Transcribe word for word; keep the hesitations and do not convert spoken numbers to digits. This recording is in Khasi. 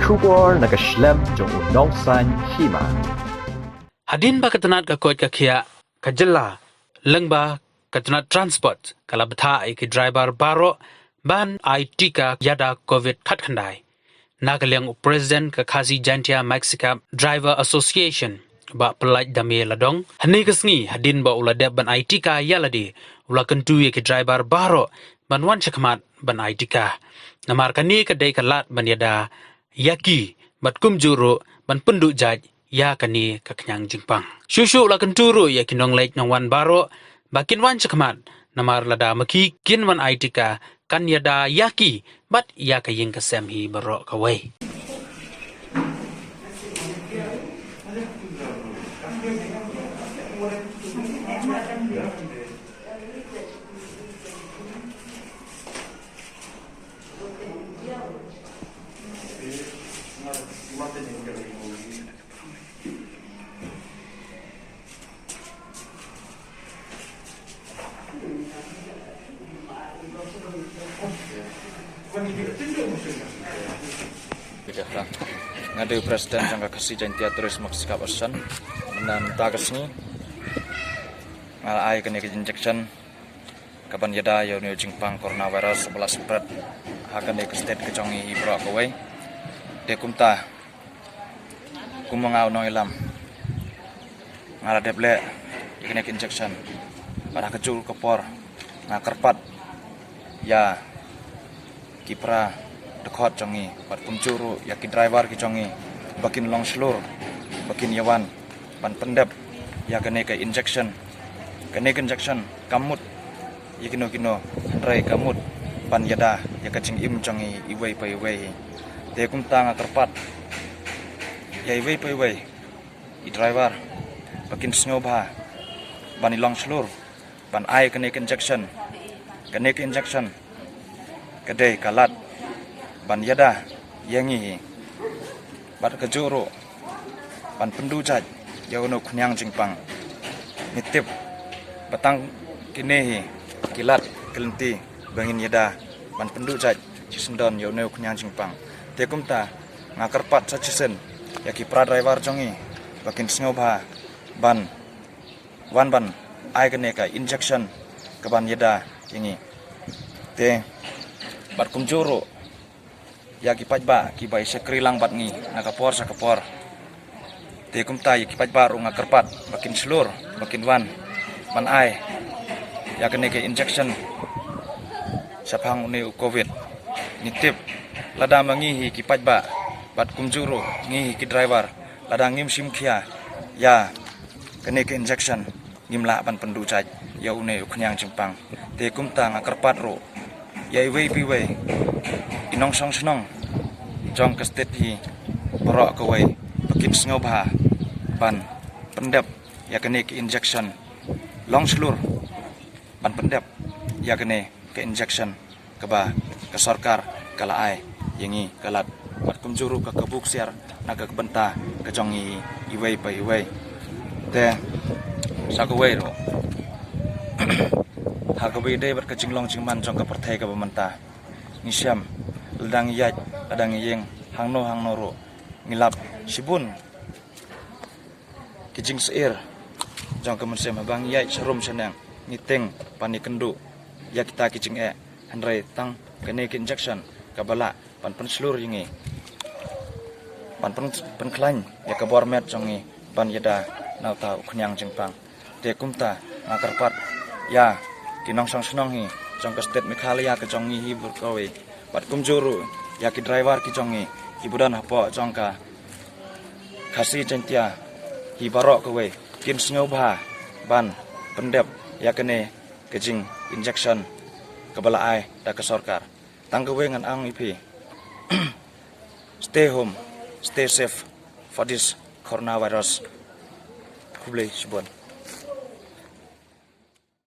Khubor na ka shlem jong u nongsan hima. Hadien ba ka tnat ka koit ka khiah ka jylla lyngba ka tnat transport ka la bthah ïa ki driver baroh ban ai tika ïada covid khatkhyndai. Na ka liang u president ka Khasi Jaintia Maxicab Driver Association, Bah Pyllait Dame Ladong, hynne ka sngi hadien ba u la dep ban ai tika ïa lade, u la kyntu ïa ki driver baroh ban wan shakhmat ban ai tika. Namar kane ka dei ka lad ban ïada ïa ki bad kumjuh ruh ban pynduh jait ïa kane ka khñiang jingpang. Shuh shuh u la kyntu ruh ïa ki nongleit nongwan baroh ba kin wan shakhmat, namar lada ma ki kin wan ai tika kan ïada ïa ki bad ïa ka ïing ka sem hi baroh kawei. Nga dei u president jong ka Khasi Jaintia Tourist Maxicab Association. Mynta ka sngi nga la ai kane ka injection kaban ïada ïa une u jingpang coronavirus ba la spread ha kane ka state ka jong ngi hi baroh kawei. Te kumta, kum ma nga u nongïalam, nga la dep leh ïa kane ka injection. Bad ha kajuh ka por nga kyrpad ïa ki para dkhot jong ngi bad kumjuh ruh ïa ki driver ki jong ngi ba kin long shlur, ba kin ïa wan ban pyndep ïa kane ka injection. Kane ka injection kam mut ïa kino kino, hynrei ka mut ban ïada ïa ka jingim jong ngi iwei pa iwei. Te kumta nga kyrpad ïa iwei pa iwei i driver ba kin sngewbha ban ïa long shlur ban ai kane ka injection. Kane ka injection ka dei ka lad ban ïada ïa ngi hi bad kajuh ruh ban pynduh jait ïa une u khñiang jingpang. Ngi tip ba tang kine hi ki lad ki lynti ba ngin ïada ban pynduh jait shisyndon ïa une u khñiang jingpang. Te kumta nga kyrpad sa shisien ïa ki para driver jong ngi ba kin sngewbha ban wan ban ai kane ka injection kaban ïada ïa ngi. Te bad kumjuh ruh ïa ki paidbah kiba ïa shakri lang bad ngi na ka por sha ka por. Te kumta ïa ki paidbah ruh nga kyrpad ba kin shlur, ba kin wan ban ai ïa kane ka injection shaphang une u covid. Ngi tip lada ma ngi hi ki paidbah bad kumjuh ruh ngi hi ki driver, lada ngim shim khia ïa kane ka injection, ngim lah ban pynduh jait ïa une u khñiang jingpang. Te kumta nga kyrpad ruh ïa iwei pa iwei i nongshong shnong jong ka state hi baroh kawei ba kin sngewbha ban pyndep ïa kane ka injection, long shlur ban pyndep ïa kane ka injection kaba ka sorkar ka la ai ïa ngi ka lad. Bad kumjuh ruh ka kabu ksiar na ka bynta ka jong ngi iwei pa iwei. Te sa kawei ruh, ha kaba ïadei bad ka jinglong jingman jong ka pyrthei kaba mynta, ngi shem, lada ngi ïaid, lada ngi ïeng hangno hangno ruh, ngi lap shibun ki jingsyier jong ka mynsiem. Haba ngi ïaid sharum shaneng, ngi tieng ban ïakynduh ïa kita ki jingeh, hynrei tang kane ka injection kaba lah ban pynshlur ïa ngi, ban pyn, pynkhlaiñ ïa ka bor met jong ngi ban ïada na uta u khñiang jingpang. Te kumta nga kyrpad ïa ki nongshong shnong hi jong ka state Meghalaya ka jong ngi hi baroh kawei, bad kumjuh ruh ïa ki driver ki jong ngi kiba don hapoh jong ka Khasi Jaintia hi baroh kawei, kin sngewbha ban pyndep ïa kane ka jing injection kaba la ai da ka sorkar. Tang kawei ngan ong ïa phi, stay home, stay safe for this coronavirus. Khublei shibun.